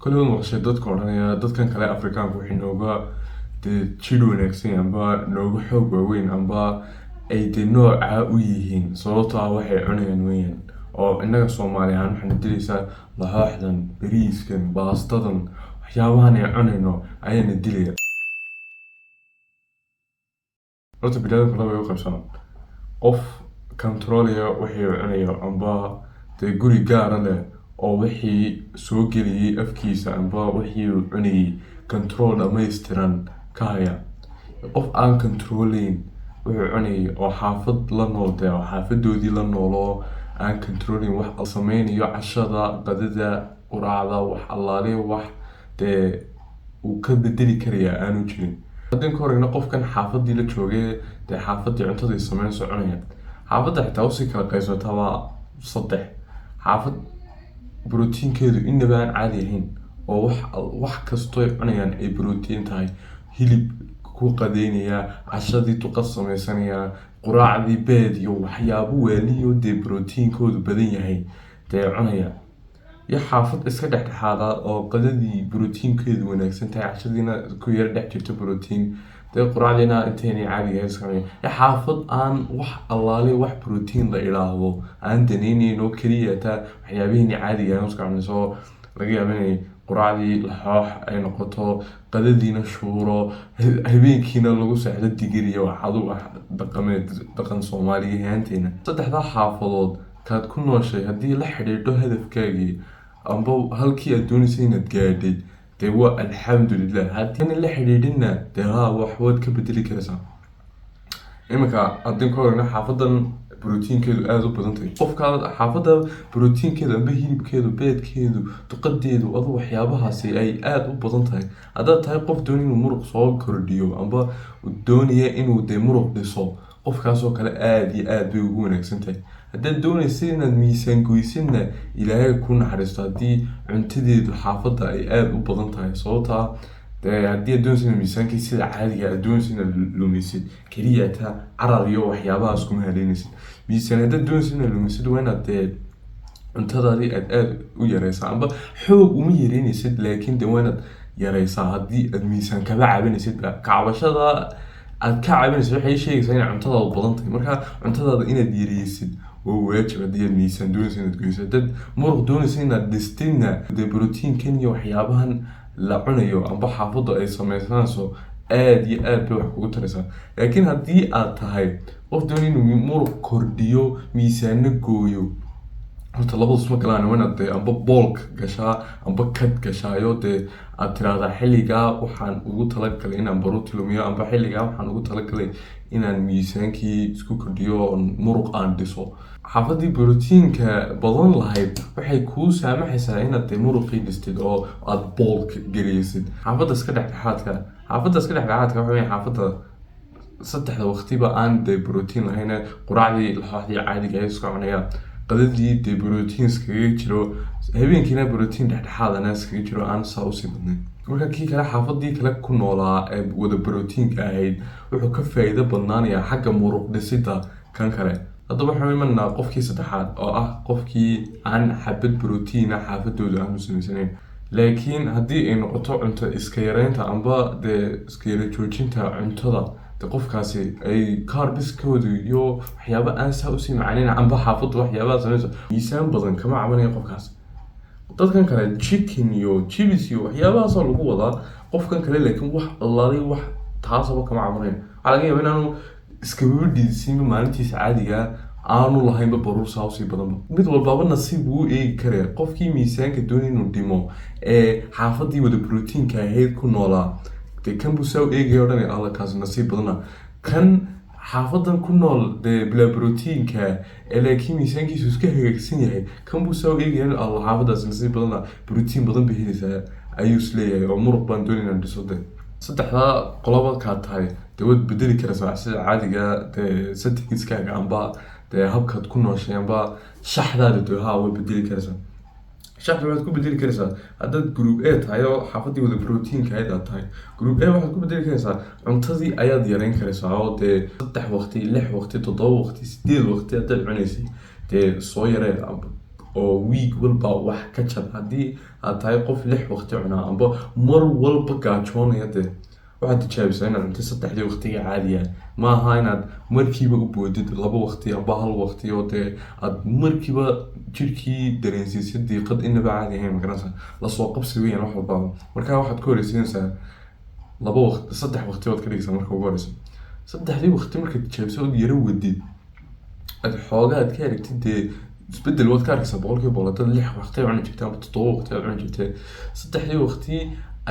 Koley waad maqashay dadka odhanaya dadkan kale Afrikaanku waxay nooga dee jidh wanaagsan amba nooga xoog waaweyn amba ay dee noocaa u yihiin, sababtoo ah waxay cunayaan weeyaan. Oo innaga Soomaali ahaan waxayna dilaysaa laxooxdan, bariiskan, baastadan, waxyaabahan ay cunayno ayaana dilaya. Horta biniaadamka laba ay u qaybsamaan: qof controlaya wixii uu cunayo amba dee guri gaara leh oo wixii soo geliyay afkiisa amba wixii uu cunayay control dhammaystiran ka haya, qof aan controlayn wuxuu cunayay oo xaafad la nool dee, oo xaafadoodii la nooloo aan controlayn wax sameynayo, cashada, qadada, quraacda, wax allaale wax dee uu ka bedeli karayaa aanu jirin. Haddii ka horeyna qofkan xaafadii la joogay dee xaafadii cuntadii sameyn cunaya, xaafadda xitaa usii kala qaybsataa waa saddex xaafad: borotiinkeedu inaba aan caadi ahayn oo wax kastoo ay cunayaan ay borotiin tahay, hilib ku qadeynaya, cashadii duqad sameysanaya, quraacdii beed iyo waxyaabo waaliyo dee borotiinkoodu badan yahay dee cunaya, iyo xaafad iska dhexdhexaada oo qadadii borotiinkeedu wanaagsan tahay, cashadiina ku yar dhex jirto borotiin, dee quraacdiina inteynay caadiga ahayn iska cunaya, iyo xaafad aan wax allaale wax borotiin la idhaahdo aan daneyneyn oo keliya taa waxyaabihiini caadiga ahayn iska cunayso. Laga yaabo inay quraacdii laxoox ay noqoto, qadadiina shuuro, habeenkiina lagu seexdo digir iyo wax adu wax dhaqameed, dhaqan Soomaaliya ahaanteena. Saddexdaa xaafadood kaad ku nooshay haddii la xidhiidho hadafkaagii amba halkii aad doonaysay inaad gaadhay, dee waa alxamdulilah. Haddii aanan la xidhiidhinna, dee haa, wax waad ka bedeli karaysaa. Iminka haddii ka horeyna xaafadan borotiinkeedu aada u badan tahay, qofka xaafadda borotiinkeedu amba hilibkeedu, beedkeedu, duqadeedu, adu waxyaabahaasi ay aada u badan tahay, haddaad tahay qof doonaya inuu muruq soo kordhiyo amba doonaya inuu dee muruq dhiso, qofkaasoo kale aada iyo aada bay ugu wanaagsan tahay. Haddaad doonaysa inaad miisaan goysidna, Ilaahay ku naxariisto haddii cuntadeedu xaafadda ay aada u badan tahay, sababta ah dee haddii aad doonaysa inaad miisaankii sida caadiga aad doonaysa inaad lumisid, keliya taa carar iyo waxyaabahaas kuma haleynaysid miisaan. Haddaad doonaysa inaad lumisid, waa inaad dee cuntadaadii aad aada u yareysaa, amba xoog uma yareynaysid, laakiin dee waa inaad yareysaa. Haddii aad miisaan kaba cabanaysid, kacbashada aad ka cabanaysid waxay sheegaysaa inay cuntadaadu badan tahay. Marka cuntadaada inaad yareysid waa waajib haddii aad miisaan doonaysa inaad goyso. Haddaad muruq doonaysa inaad dhistidna, dee borotiinkan iyo waxyaabahan la cunayo amba xaafaddu ay sameysanayso aada iyo aad bay wax kugu taraysaa. Laakiin haddii aad tahay qof doonay inuu muruq kordhiyo, miisaano gooyo, horta labadus ma galaan. Waa inaad dee amba bulk gashaa amba cut gashaayo, dee aad tiraahdaa xilligaa waxaan ugu talagalay inaan baruurti lumiyo, amba xilligaa waxaan ugu talagalay inaan miisaankii isku kordhiyo oon muruq aan dhiso. Xaafadii borotiinka badan lahayd waxay kuu saamaxaysaa inaad dee muruqii dhistid oo aad bulk gareysid. Xaafadda iska dhexdhexaadka waxa weeye xaafadda saddexda waqtiba aan dee borotiin lahayn: quraacdii laxooxdii caadiga ahayd iska cunaya, qadadii dee borotiin iskaga jiro, habeenkiina borotiin dhexdhexaadana iskaga jiro aan saa usii badnayn. Marka kii kale, xaafadii kale ku noolaa ee wada borotiinka ahayd, wuxuu ka faa'iido badnaanayaa xagga muruq dhisida kan kale. Haddaba waxaan imanaa qofkii saddexaad oo ah qofkii aan xabad borotiina xaafadooda aanu samaysanayn, laakiin haddii ay noqoto cunto iska yareynta amba dee iska yara joojinta cuntada, de qofkaasi ay carbskoodu iyo waxyaaba aan saa usii macaneyn amba xaafaddu waxyaabaha samayso, miisaan badan kama cabanaya qofkaas. Dadkan kale chicken iyo chips iyo waxyaabahaasoo lagu wadaa, qofkan kale laakiin wax allaalay wax taasaba kama cabanayo. Waxaa laga yaaba inaanu iskababa dhiidsiinba maalintiisa caadiga aanu lahaynba baruur saa usii badanba. Mid walbaaba nasiib wuu eegi karaya. Qofkii miisaanka doonay inuu dhimo ee xaafadii wada brotiinka ahayd ku noolaa, dee kan buu saa u eegaya, odhanaya, "Alla, kaasi nasiib badana." Kan xaafadan ku nool dee bilaa brotiinka ee laakiin miisaankiisu iska hagaagsan yahay, kan buu saa u eegaya, "Alla, xaafadaasi nasiib badana, brotiin badan bay helaysaa," ayuu isleeyahay, oo muruq baan doonay inaan dhiso. De saddexdaa qoloba kaa tahay, dee waad bedeli karaysaa sida caadiga dee settingskaaga amba dee habkaad ku nooshay amba shaxdaada, dee haa, waad bedeli karaysaa shaxda. Waxaad ku bedeli karaysaa haddaad group A tahay oo xaafadii wada brotiinka ahayd aad tahay group A, waxaad ku bedeli karaysaa cuntadii ayaad yareyn karaysaa, oo dee 3 waqti, 6 waqti, 7 waqti, 8 waqti haddaad cunaysay, dee soo yaree. oo week walba wax ka jar. Haddii aad tahay qof 6 waqti cunaa amba mar walba gaajoonaya, dee waxaad tijaabisaa inaad cuntid 3dii waqtiga caadiga. Maaha inaad markiiba u boodid 2 waqti amba 1 waqti oo dee aad markiiba jirkii dareensiisid diiqad inaba caadi ahayn, magaranaysa. Lasoo qabsi weeyaan wax walba. Marka waxaad ku horeysiinaysaa 2 waqti, 3 waqti baad ka dhigaysaa marka ugu horeysa. 3dii waqti markaad tijaabiso ood yara wadid, aad xoogaa aad ka aragtid, dee isbedel waad ka arkaysaa 100%. Haddaad 6 waqti aad cuni jirtay amba 7 waqti aad cuni jirtay, 3dii waqti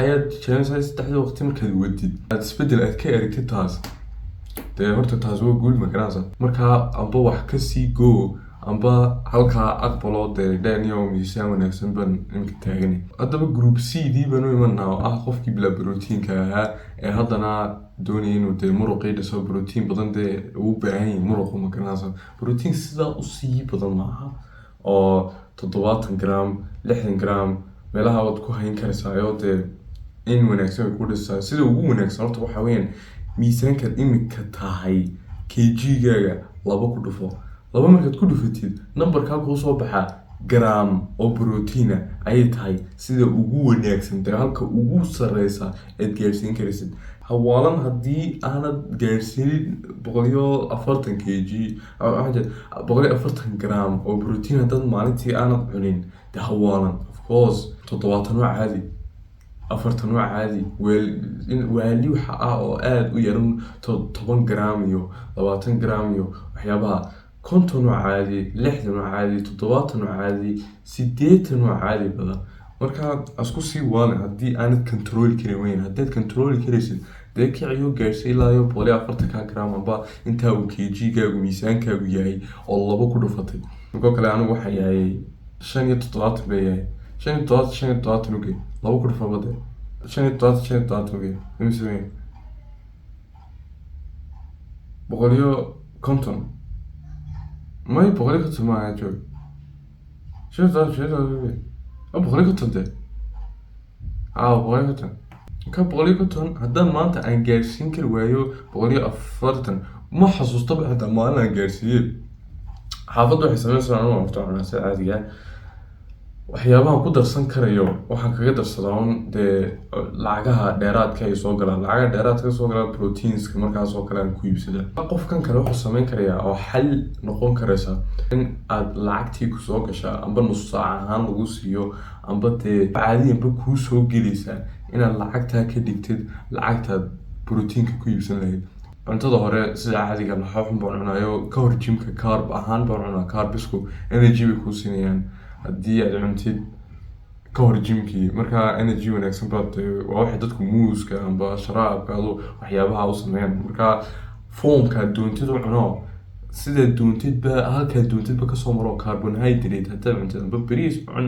ayaad tijaabinaysaa. 3dii waqti markaad wadid, aad isbedel aad ka aragtid, taas dee horta taas waa guul, ma garanaysaa. Markaa amba wax kasii go amba halkaa aqbalo, dee dhaniyo miisaan wanaagsan baan iminka taaganay. Haddaba group C d baan u imanaa, oo ah qofkii bilaa proteinka ahaa ee haddana doonaya inuu dee muruqii dhiso. Protein badan dee uu baahan yahay muruqu, ma garanaysaa. Protein sidaa usii badan maaha, oo 70 gram, 60 gram meelaha waad ku hayn karaysaa, oo dee in wanaagsan way ku dhisaa. Sida ugu wanaagsan horta waxaa weeyaan miisaankaad imika tahay kg-gaaga 2 ku dhufo. 2 markaad ku dhufatid, numberkaa kuu soo baxaa gram oo proteina ayay tahay sida ugu wanaagsan, dee halka ugu sareysa aad gaarsiin karaysid. Hawaalan haddii aanad gaarsiinin 140 kg, 140 gram oo protein haddaad maalintii aanad cunin, dee hawaalan. Of course 70 waa caadi, 40 waa caadi. Waali waxa ah oo aada u yaran 10 gram iyo 20 gram iyo waxyaabaha. 50 waa caadi, 60 waa caadi, 70 waa caadi, 80 waa caadi badan. Marka asku sii waalin haddii aanad controli karin weyn. Haddaad controli karaysid, dee kiciyo gaarsi ilaa iyo 140ka gram amba intaa uu kg-gaagu miisaankaagu yahay oo 2 ku dhufatay. Markoo kale anigu waxaa yahay 75 bay yahay. 75, 75 uge, 2 ku dhufa bade. 75, 75 uge, imise weyn? 150 may, 150 maaha, joog. 75, 75 uge, 150 dee, aa 150. Marka 150 haddaan maanta aan gaarsiin kari waayo 140, ma xasuustaba xitaa maalin aan gaarsiiyey. Xaafadda waxay sameynaysaa, anigu horta cunaa sida caadiga ah. Waxyaabahan ku darsan karayo waxaan kaga darsadaa un dee lacagaha dheeraadka ay soo galaan, lacagaha dheeraadka soo galaan proteinska markaas oo kale aan ku iibsada. Qofkan kale wuxuu sameyn karayaa oo xal noqon karaysa in aad lacagtii kusoo gashaa amba nus saac ahaan lagu siiyo amba dee caadiyanba kuu soo gelaysaa, inaad lacagtaa ka dhigtid lacagtaad proteinka ku iibsan lahayd. Cuntada hore sida caadiga laxooxun baan cunayo ka hor gymka, carb ahaan baan cunaa. Carbisku energy bay kuu siinayaan haddii aad cuntid ka hor gymkii. Markaa energy wanaagsan baad, waa waxay dadku muuska amba sharaabka adu waxyaabaha u sameeyaan. Markaa formkaad doontid u cuno, sidaad doontidba, halkaad doontidba kasoo maro. Carbohydrate haddaad cuntid, amba bariis cun,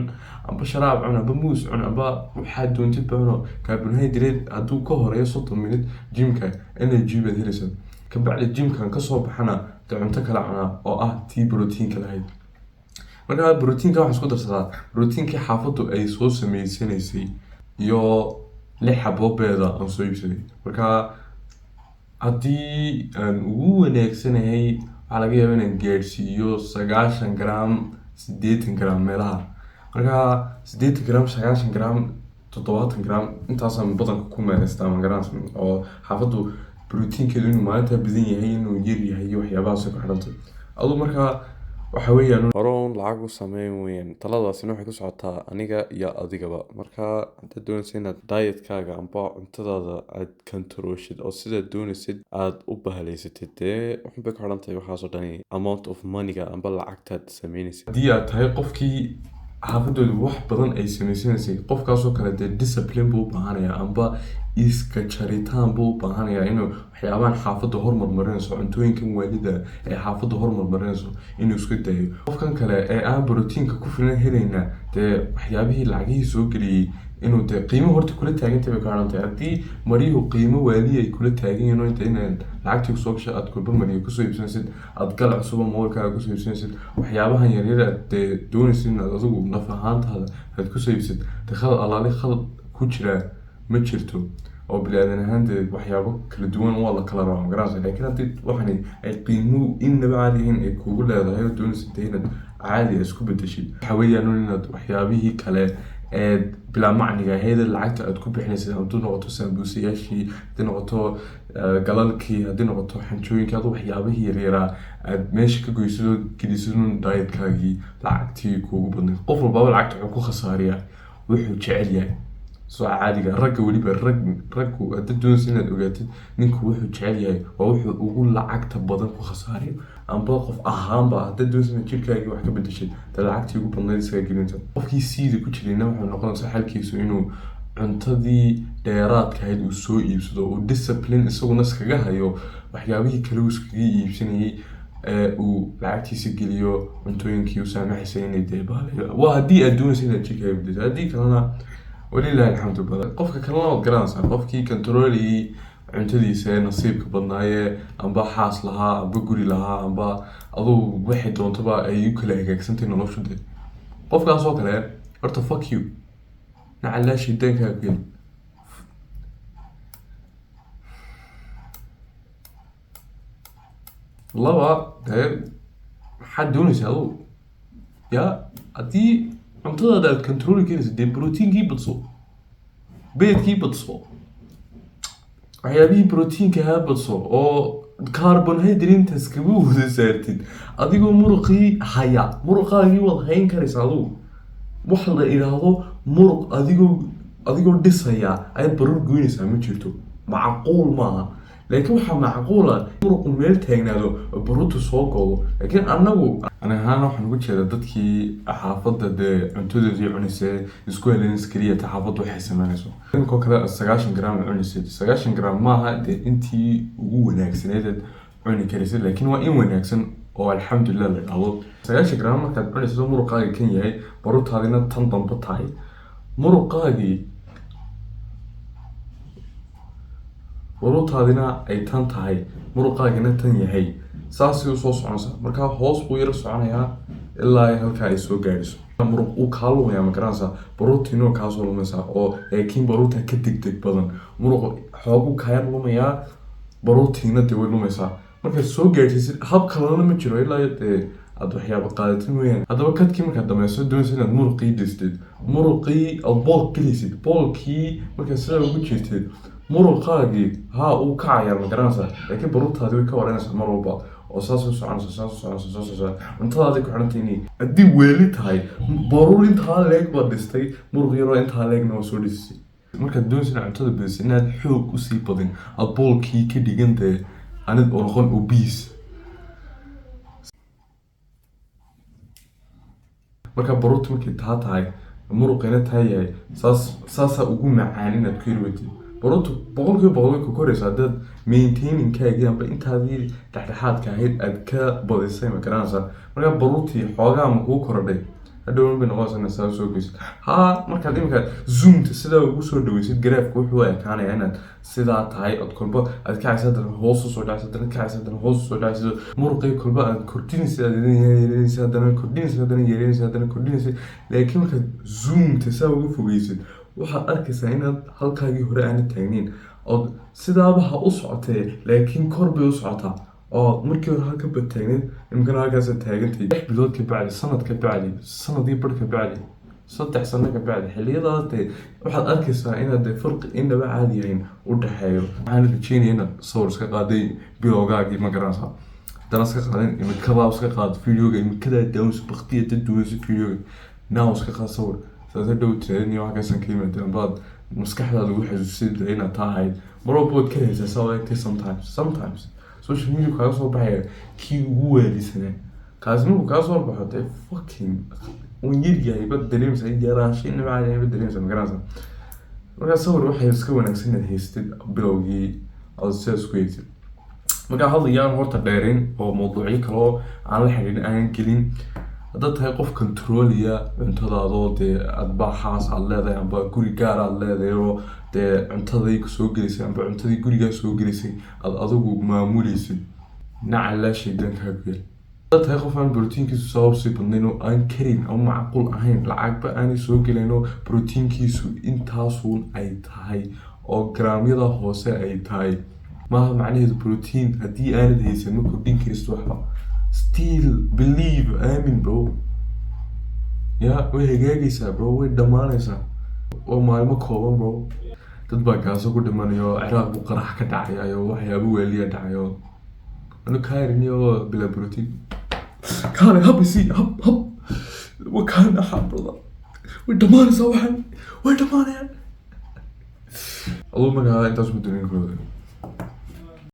amba sharaab cun, amba muus cun, amba waxaad doontidba cuno, carbohydrate hadduu ka horeeyo 30 minute gymka, energy baad helaysaa. Kabacdi gymkan kasoo baxana dee cunto kala cunaa oo ah tii proteinka lahayd. Marka proteinka waxaan isku darsadaa proteinkii xaafaddu ay soo sameysanaysay iyo 6 xabo beeda aan soo iibsaday. Marka haddii aan ugu wanaagsanahay, waxaa laga yaabaa inaan gaadhsiiyo 90 gram, 80 gram meelaha. Marka 80 gram, 90 gram, 70 gram intaasaan badanka ku meeleystaa, ma garanaysa. Oo xaafaddu proteinkeedu inuu maalintaa badan yahay, inuu yar yahay iyo waxyaabahaas ku xidhantay adu. Marka waxa weeyaan hore lacag u sameyn weeyaan. Taladaasina waxay ku socotaa aniga iyo adigaba. Marka haddaad doonaysa inaad dietkaaga amba cuntadaada aad controlshid oo sidaad doonaysid aad u bahalaysatid, dee waxun bay ku xidhan tahay waxaasoo dhani amount of moneyga amba lacagtaad sameynaysid. Haddii aad tahay qofkii xaafadoodu wax badan ay sameysanaysay, qofkaasoo kale dee discipline buu u baahanayaa amba iska jaritaan buu u baahanayaa, inuu waxyaabahan xaafadda hormarmarinayso, cuntooyinkan waalida ee xaafadda hormarmarinayso, inuu iska dayo. Qofkan kale ee aan proteinka ku filan helayna, dee waxyaabihii lacagihii soo geliyey inuu dee qiimo horta kula taagantay bay ku xidhan tahay. Haddii maryuhu qiimo waaliya ay kula taagan yihiin oo inta inaad lacagtii kusoo gasho aad kulba maryo kusoo iibsanaysid, aad gal cusuba mobilkaaga kusoo iibsanaysid, waxyaabahan yaryar aad dee doonaysid inaad adigu naf ahaantaada aad kusoo iibsid, dee khalad alaali khalad ku jiraa ma jirto, oo bini-aadan ahaan dee waxyaabo kala duwan waa la kala rabaa, magaranaysa. Laakiin haddii waxani ay qiimo innaba caadi ahayn ay kugu leedahay oo doonaysid dee inaad Caadi isku bedeshid. Waxa weeyaan inaad waxyaabihii kale ee bilaa macniga ahayd ee lacagta aad ku bixinaysid, haddii noqoto sambuusayaashii, haddii noqoto galalkii, haddii noqoto xanjooyinkii, aduu waxyaabihii yaryaraa aad meesha ka goysid oo gelisid un dietkaagii lacagtii kuugu badnayd. Qof walbaaba lacagta wuxuu ku khasaariyaa wuxuu jecel yahay. Soo caadiga ragga weliba raggu haddaad doonaysa inaad ogaatid ninku wuxuu jecel yahay waa wuxuu ugu lacagta badan ku khasaariyo. Amba qof ahaanba haddaad doonaysa inaad jirkaagii wax ka bedeshid, dee lacagtii ugu badnayd isaga gelinta. Qofkii siida ku jirayna wuxuu noqonaysaa xalkiisu inuu cuntadii dheeraadka ahayd uu soo iibsado, uu discipline isaguna iskaga hayo waxyaabihii kale uu iskaga iibsanayay ee uu lacagtiisa geliyo cuntooyinkii u saamaxaysay inay dee baalayo. Waa haddii aad doonaysa inaad jirkaaga bedesho. Haddii kalena walilahi alxamdu badan. Qofka kalena waad garanaysaa, qofkii controlayay cuntadiisa ee nasiibka badnaayee, amba xaas lahaa, amba guri lahaa, amba aduu waxay doontaba ay u kala hagaagsantay noloshu dee. Qofkaas oo kale horta fuck you, nacalaa shaydaankaa ku yeel. Laba dee maxaad doonaysaa aduu? Ya haddii cuntadaada aad controli karaysid, dee proteinkii badso, beedkii badso, waxyaabihii proteinka ahaa badso, oo carbohydrate iskaga wada saartid adigoo muruqii haya. Muruqaagii waad hayn karaysaa adigu. Wax la idhaahdo muruq adigoo dhisaya ayaad baruur goynaysaa ma jirto, macquul maaha. Laakiin waxaa macquula muruqu meel taagnaado oo baruurtu soo go'do. Laakiin anagu ani ahaan waxaan ugu jeedaa dadkii xaafadda dee cuntadoodii cunaysay isku helenis keliya ta xaafaddu waxay sameynayso. Inkoo kale 90 gram cunaysid, 90 gram maaha dee intii ugu wanaagsaneed aad cuni karaysid, laakiin waa in wanaagsan oo alxamdulilah la idhaahdo. 90 gram markaad cunaysid oo muruqaaga kan yahay, baruurtaadina tan dambe tahay, muruqaagii baruurtaadina ay tan tahay, muruqaagina tan yahay, saasay usoo soconaysaa. Markaa hoos buu yaro soconayaa ilaa ay halkaa ay soo gaadhiso. Muruq uu kaa lumaya, ma garanaysaa? Baruurtiina waa kaasoo lumaysaa oo laakiin baruurtaa ka degdeg badan. Muruq xooguu kaa yar lumayaa, baruurtiina dee way lumaysaa. Markaad soo gaadhsiisid hab kalena ma jiro ilaa dee aad waxyaabo qaadatin mooyaane. Haddaba kadkii markaad dhamayso, doonaysa inaad muruqii dhistid, muruqii aad boolk gelaysid, boolkii markaad sidaa ugu jirtid, muruqaagii haa uu kacayaa, ma garanaysaa? Laakiin baruurtaadi way ka waranaysaa mar walba oo saas u soconaysa, saas u soconaysa, saas u soconaysa. Cuntadaadi ku xidhantay inay haddii weeli tahay baruur intaa leeg baad dhistay, muruq yaroo intaa leegna waa soo dhisisay. Markaad doonaysa inaad cuntada badisid, inaad xoog usii badin, aad boolkii ka dhigan dee anid oo noqon obese. Marka baruurta markay taa tahay, muruqina taa yahay, saasaa ugu macaan inaad ku yarwatid. Baruurtu 100% way ku koraysaa haddaad maintaining-kaagii amba intaadii dhexdhexaadka ahayd aad ka badisay, ma garanaysaa? Marka baruurtii xoogaa ma kugu korodhay, hadhow bay noqonaysaa inaad saa soo geysid. Haa, markaad iminka zoomta sidaa ugu soo dhaweysid, garaafka wuxuu ekaanayaa inaad sidaa tahay, ood kolba aad kacaysa, haddana hoos usoo dhacaysa, haddana kacaysa, haddana hoos usoo dhacaysa. Muruqii kolba aad kordhinaysa, aad yareynaysa, haddana kordhinaysa, haddana yareynaysa, haddana kordhinaysa. Laakiin markaad zoomta saa ugu fogeysid, waxaad arkaysaa inaad halkaagii hore aanad taagnayn, ood sidaaba ha u socotee laakiin kor bay u socotaa, oo markii hore halka baad taagnayd, imikana halkaasaad taagantay. 6 bilood ka bacdi, sanad ka bacdi, sanadii bar ka bacdi, 3 sano ka bacdi, xilliyadaas dee waxaad arkaysaa inaad dee farqi indhaba caadi ahayn u dhexeeyo. Waxaan rajeynaya inaad sawir iska qaaday bilowgaagii, ma garanaysaa? Haddana iska qaadin, imikadaa iska qaad videoga, imikadaa daawanayso baktiya dad duwanayso videoga now iska qaad sawir, saasa dhow tiraadin iyo wax kaysan ka yimaadeen baad maskaxdaada ugu xasuusid inaad taa ahayd. Mar walba waad karaysaa saa u egtay. Sometimes social media kaaga soo baxaya kii ugu waalisanaa, kaasi markuu kaa soo baxo dee fucking un yar yahay baad dareemaysaa, yaraasho inaba caadi ahayn baad dareemaysaa, ma garanaysaa? Markaa sawir waxay iska wanaagsan inaad haystid bilowgii aad sidaas ku eegtid. Markaa hadlayaan horta dheerin oo mawduucyo kaloo aan la xiriirin aanan gelin. Haddaad tahay qof controlaya cuntadaadoo dee adba xaas aad leedahay amba guri gaar aad leedahay oo dee cuntadii kusoo gelaysay amba cuntadii gurigaa soo gelaysay aad adigu maamuleysid, nacalaa shaydaankaa ku yaal. Haddaad tahay qof aan borotiinkiisu sabab sii badnayn oo aan karin ama macquul ahayn, lacagba aanay soo gelayn oo borotiinkiisu intaasuun ay tahay oo garaamyada hoose ay tahay, maaha macnaheedu borotiin haddii aanad haysan ma kordhin karist waxba. Still believe, aamin bro. Ya, way hagaagaysaa, bro, way dhammaanaysaa. Waa maalmo kooban, bro. Dad baa gaaso ku dhimanayo, Ciraaq buu qarax ka dhacayayo, waxyaabo weeliya dhacayo. Anu kaariniyo bila protein. Kaale hab isii, hab hab. Waa kaan dhaxa, brother. Way dhammaanaysaa waxan, way dhammaanayaan. Aduu markaa intaas mu dunin kooda.